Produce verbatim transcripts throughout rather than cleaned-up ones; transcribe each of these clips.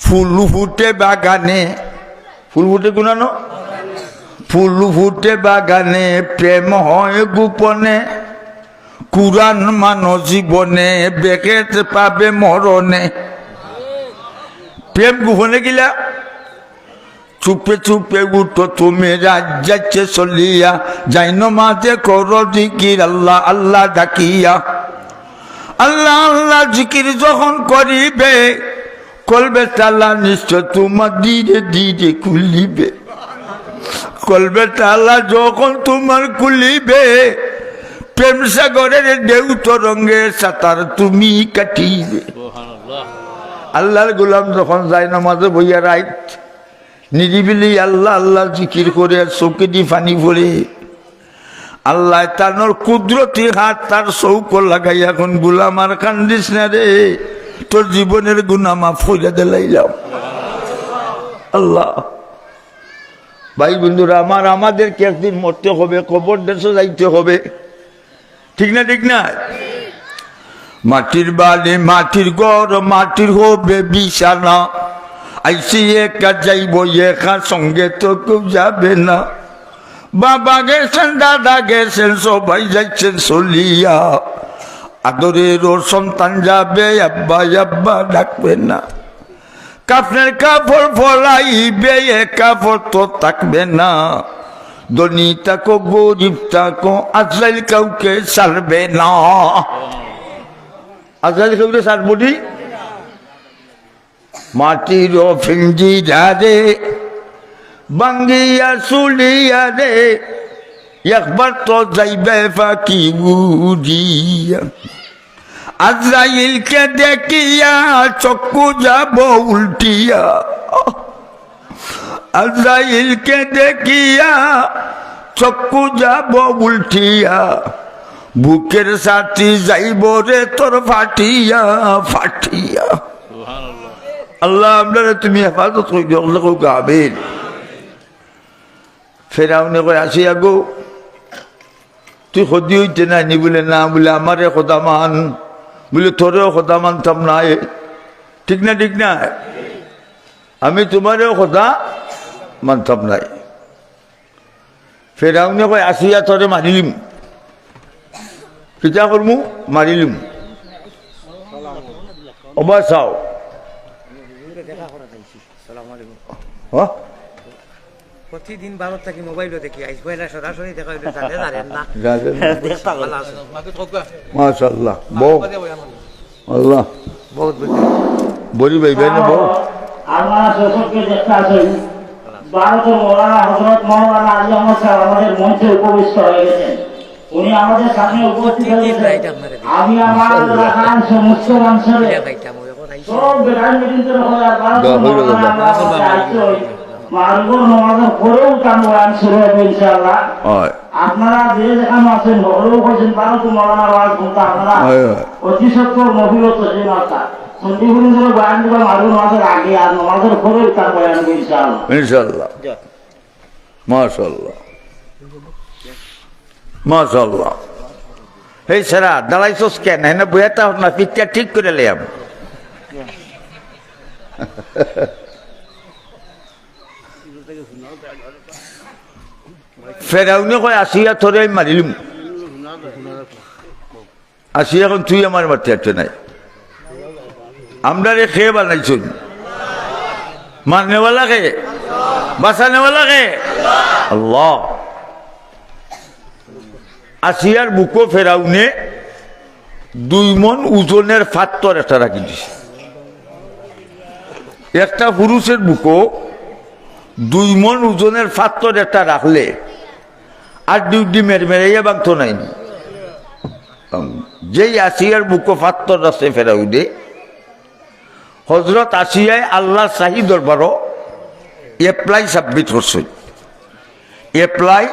ফুল ফুটে বাগানে, ফুল ফুটে কুনানো? ফুল ফুটে বাগানে, প্রেম হয় গোপনে। কুরআন মানো জীবনে, বেহেশত পাবে মরণে। প্রেম গোপনে কিলা? চুপে চুপে উঠো তুমি, রাত যাচ্ছে চলিয়া, যাই নমাজে করো জিকির আল্লাহ আল্লাহ ডাকিয়া। আল্লাহ আল্লাহ জিকির যখন করিবে, কলবে তালা নিশ্চয় তোমার ধীরে ধীরে খুলিবে। কলবে তালা যখন তোমার খুলিবে, প্রেম সাগরের ঢেউ তরঙ্গে সাঁতার তুমি কাটিবে। আল্লাহর গোলাম যখন যায় নমাজে বইয়া রাইত নিরিবিলি আল্লাহ আল্লাহ জিকির করে আর চোখেদি পানি পড়ে, আল্লাহ তানর কুদরতি হাত তার চউখো লাগাই এখন, "গোলাম আর কান্দিস না রে, তোর জীবনের গুনা মাফ কইরা দিলাইলাম।" আল্লাহ। ভাই বন্ধুরা আমার, আমাদেরকে একদিন মরতে হবে, কবর দেশো যাইতে হবে, ঠিক না? ঠিক না? মাটির বাড়ি, মাটির ঘর, মাটির হবে বিছানা। আইছি একা, যাইব একা, সঙ্গে তো কেউ যাবে না। বাবা গেছেন, দাদা গেছেন, সবাই যাইছেন চলিয়া। আদরেরও সন্তান যাবে, আব্বা আব্বা ডাকবে না। কাফনের কাপড় ফলাইবে, এ কাপড় তো থাকবে না। ধনী থাকো, গরিব থাকো, আজরাইল কাউকে ছাড়বে না। আজরাইল কাউকে ছাড়বো নি? মাটির পিঞ্জিরারে ভাঙ্গিয়া চুলিয়ারে, একবার তো যাইবে পাখি উড়িয়া। আজরাইলকে দেখিয়া চক্ষু যাব উল্টিয়া, আজরাইলকে দেখিয়া চক্ষু যাব উল্টিয়া, বুকের ছাতি যাইব রে তোর ফাটিয়া ফাটিয়া। আল্লাহ, আমরারে তুমি হেফাজত করি দিও, আল্লাহ কউক আমিন। ফেরাউনে কয়, "আসিয়া গো, তুই খোদি অইতে নায় নি?" বলে, "না।" বলে, "আমারে খোদা মান।" বলে, "তোরেও খোদা মানতাম নায়।" ঠিক না? ঠিক না? "আমি তোমারেও খোদা মানতাম নায়।" ফেরাউনে কয়, "আসিয়া তোরে মারিলিমু।" কিতা করমু? মারিলিমু। ওবা চাও। সালাম আলাইকুম। হ্যাঁ? প্রতিদিন ভারত থাকি মোবাইলো দেখি, আইজ পয়লা সরাসরি দেখা অইলো, জানে জানেন না। জানেন না। ভালা আছইন? মাশাআল্লাহ। বউ। আল্লাহ। বহুত বুঝি। বড়ি ভাই, ভাই না বউ? আপনারা দর্শককে দেখতে আছেন, ভারতের মৌলানা হযরত মৌলানা আলী আহমদ সাহেব আমাদের মঞ্চে উপবিষ্ট হয়ে গেছেন। উনি আমাদের সামনে উপস্থিত হয়েছেন। আমি আমার এলাকার সমস্ত মানুষের সব বেটার মিটিং করে হয় আর ভারতের মৌলানা আমার কাছে আসতে হয়। মাগরিবর নামাজের পরেও তার বয়ান শুরু হবে ইনশাআল্লাহ। হয়। আপনারা যে যেখানে আছেন, হলেও কইছেন, ভারত মৌলানা ওয়াজ শুনতে আপনারা হয়, হয়। অতি সত্বর মফিল তসলিম আতা। সন্ধিগুলি ধরে বয়ান দিবা মাগরিব নামাজের আগে আর নামাজের পরেও তার বয়ান হবে ইনশাআল্লাহ। ইনশাআল্লাহ। মাশাআল্লাহ। মাশাআল্লাহ। এই সারা দাঁড়াইছস কেন? এনে বইয়াটা না, পিঠটা ঠিক করে লেয়াম। ফেরাউনে কয়, "আসিয়া তোরে আমি মারিলিমু।" আসিয়া কয়, "তুই আমারে মারতে পারতে নায়।" আমরারে কে বানাইছইন? মারনেওয়ালা কে? বাঁচানেওয়ালা কে? আল্লাহ। আসিয়ার বুকো ফেরাউনে দুই মণ ওজনের পাথর একটা রাখি দিছে। একটা পুরুষের বুকো দুই মণ ওজনের পাথর একটা রাখলে আড্ডি উড্ডি মেরমেরাইয়া ভাঙতো নায় নি। যেই আসিয়ার বুকো পাথর রাখছে ফেরাউনে, হযরত আসিয়ায় আল্লাহর শাহী দরবারো apply submit করছে। Apply,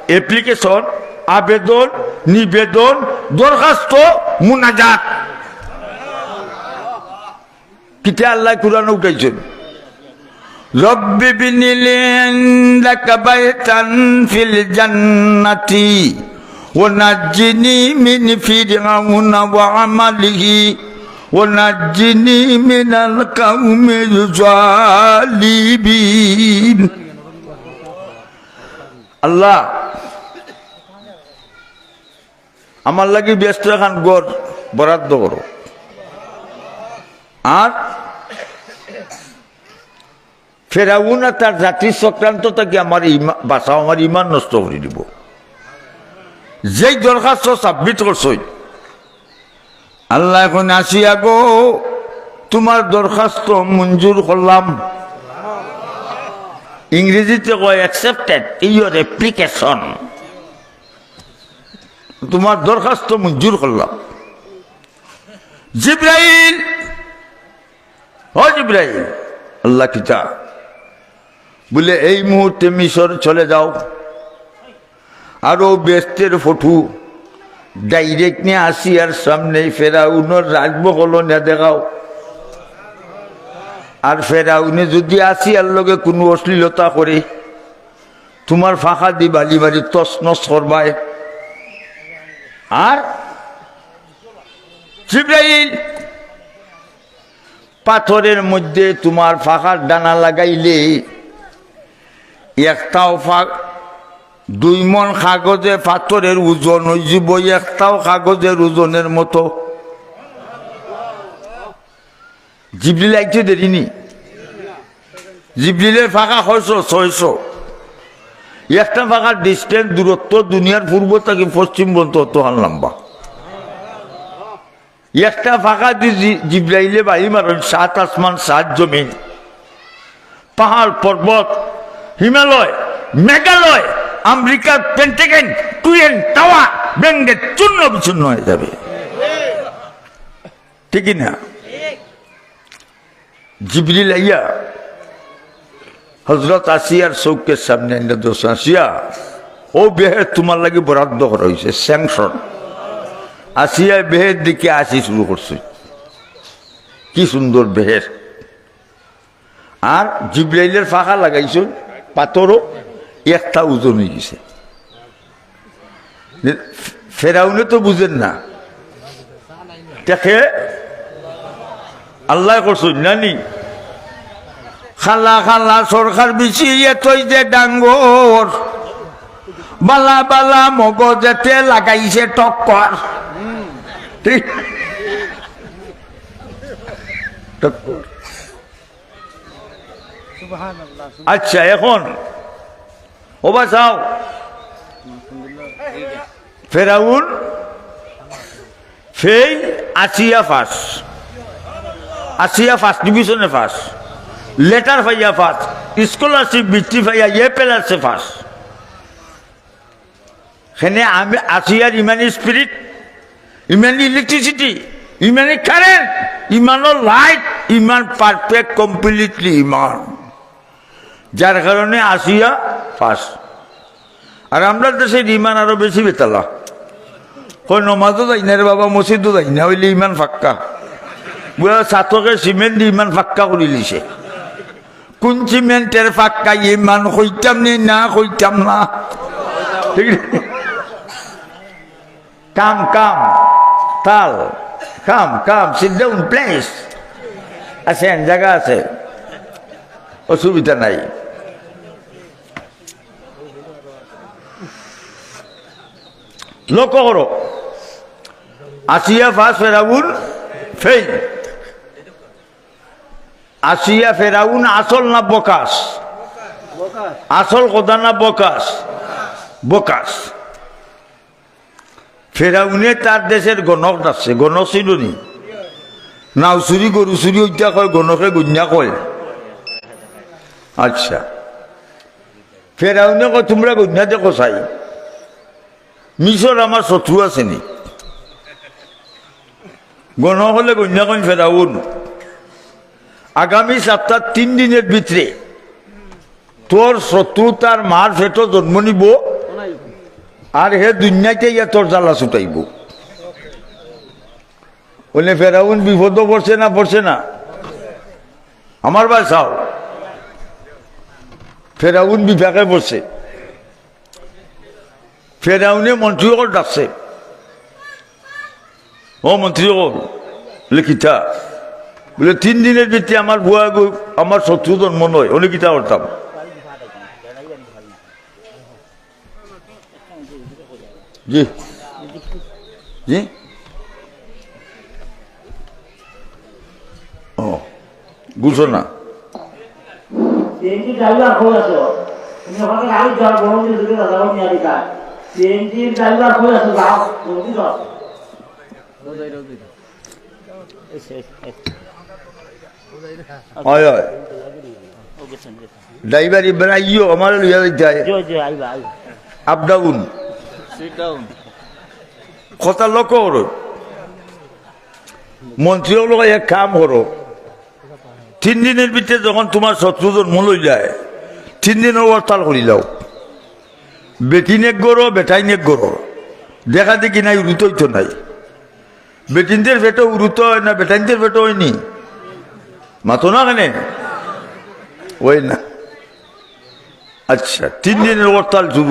application, আবেদন, নিবেদন, দরখাস্ত, মুনাজাত। কিতা আল্লাহ কোরআনে উঠাইছইন? "রব্বি বিনি লি ইনদাকা বাইতান ফিল জান্নাতি ওয়া নাজ্জিনি মিন ফিরআউনা ওয়া আমালিহি ونجني من القوم الظالمين. আল্লাহ, আমার লাগি বেহেস্ত এখান ঘর বরাদ্দ করো। আর ফেরাউন আর তার জাতির চক্রান্ত থাকি আমার ইমা-, বাঁচাও, আমার ইমান নষ্ট করি দিব। যেই দরখাস্ত submit করছই, আল্লায় কইন, "আসিয়া গো, তুমার দরখাস্ত মঞ্জুর করলাম।" ইংরেজিতে কয়, "Accepted your application।" তুমার দরখাস্ত মঞ্জুর করলাম। জিব্রাইল, ও জিব্রাইল, আল্লাহ কিতা? বলে, "এই মুহূর্তে মিশর চলে যাও, আর অউ বেহেস্তের ফটো direct নিয়া আসিয়ার সামনে ফেরাউনর রাজমহলো নিয়া দেখাও। আর ফেরাউনে যদি আসিয়ার লগে কুনু অশ্লীলতা করে, তুমার ফাঁকা দি বালি বালি তছনছ করবায়।" আর জিব্রাইল, পাথরের মধ্যে তুমার ফাঁকার ডানা লাগাইলে একটাও ফা-, দুই মণ কাগজে পাথরের ওজন অইযিবো, একটাও কাগজের ওজনের মতো। জিব্রিল আইতে দেরি নি? জিব্রিলের ফাঁকা কয়শো? ছয়শো। একটা ফাঁকার distance, দূরত্ব দুনিয়ার পূর্ব থাকি পশ্চিম পর্যন্ত অতখান লম্বা। একটা ফাঁকা দি জি-, জিব্রাইলে বাড়ি মারইন, সাত আসমান, সাত জমিন, পাহাড়, পর্বত, হিমালয়, মেঘালয়, আমেরিকার পেন্টাগন, টুয়েন টাওয়ার ভেঙে চূর্ণ বিচূর্ণ হয়ে যাবে। ঠিক কি না? জিবরিল আইয়া হযরত আসিয়ার চউখর সামনে আইনা ধরছইন, "আসিয়া, অউ বেহেস্ত তুমার লাগি বরাদ্দ করা অইছে, sanction।" আসিয়ায় বেহেস্ত দেখিয়া হাসি শুরু করছে, কি সুন্দর বেহেস্ত। আর জিব্রাইলের ফাঁকা লাগাইছইন, পাথরও একটা ওজন অইগেছে। ফেরাউনে তো বুঝের না। দেখে আল্লায় করছইন না নি? খালা খালা সরকার বিছিয়ে তুই যে ডাঙ্গর, বালা বালা মগজেতে লাগাইছে টক্কর। ঠিক? টক্কর। আচ্ছা, এখন ওবা চাও, ফেরাউন ফেইল, আসিয়া পাস। আসিয়া ফার্স্ট ডিভিশনে পাস, লেটার পাইয়া পাস, স্কলারশিপ বৃত্তি পাইয়া এ প্লাসে পাস। কেনে আমি আসিয়ার ইমানি স্পিরিট, ইমানি ইলেকট্রিসিটি, ইমানি কারেন্ট, ইমানর লাইট, ইমান পারফেক্ট, কমপ্লিটলি ইমান, যার কারণে আসিয়া পাস। আর আমরার দেশর ইমান আরো বেশি বেতালা। কয়, "নমাজও যাই না রে বাবা, মসজিদও যাই না, অইলে ইমান ফাক্কা।" বুড়া ছাতকে সিমেন্ট দি ইমান ফাক্কা করিলিছে। কোন সিমেন্টের ফাক্কা ইমান, কইতাম নি না, কইতাম না। ঠিক না? Come, come, তাল, come, come, sit down, please। আছে, জাগা আছে, অসুবিধা নাই। লক্ষ্য করো, আসিয়া পাস, ফেরাউন ফেইল। আসিয়া ফেরাউন আসল না বকাস? আসল কথা না বকাস? বকাস। ফেরাউনে তার দেশর গণক ডাকছে, গণক চিনো নি? নাও চুরি, গরু চুরি, ওইটা কয় গণকে গইন্যা কয়। আচ্ছা, ফেরাউনে কয়, "তুমরা গইন্যা দেখো চাই, মিশর আমার শত্রু আছে নি?" গণক অকলে গইন্যা কইন, "ফেরাউন, আগামী সপ্তাহ তিন দিনর ভিতরে তোর শত্রু তার মার পেটো জন্ম নিবো, আর হে দুনিয়াত আইয়া তোর জ্বালা ছুটাইবো।" বলে, ফেরাউন বিপদো পড়ছে না, পড়ছে না? আমার ভাই চাও, ফেরাউন বিপাকে পড়ছে। ফেরাউনে মন্ত্রী অকল ডাকছে, "ও মন্ত্রী অকল, বলে, "কিতা?" বলে, "তিন দিনর ভিতরে আমার বুয়াগু, আমার শত্রু জন্ম নয়, অনে কিতা করতাম?" জি, জি, ও, বুঝো না। সিএনজি ড্রাইভার কই আছো? তুমি ওখানে গাড়ি যাও, বড় দিয়ে দূরে দাদা, নিয়ে দিকা। সিএনজি ড্রাইভার কই আছো? যাও, জলদি যাও। হয়, হয়। ড্রাইভার ইব্রাহিম, আমার লইয়া যাইতে হয়। জি, জি, আইবা, আইবা। Up down. Sit down. কথা লক্ষ্য করো। মন্ত্রী অকল, এক কাম করো, তিন দিনর ভিতরে যখন তোমার শত্রু জন্ম লই যায়, তিন দিনর হরতাল করি লাও। বেটিন এক ঘরো, বেটাইন এক ঘরো, দেখা দেখি নাই, উরুত অইতো নাই। বেটিনদের পেটো উরুত অয় না, বেটাইনদের পেটো অয়নি? মাতো না কেনে? অয় না। আচ্ছা, তিন দিনর হরতাল শুরু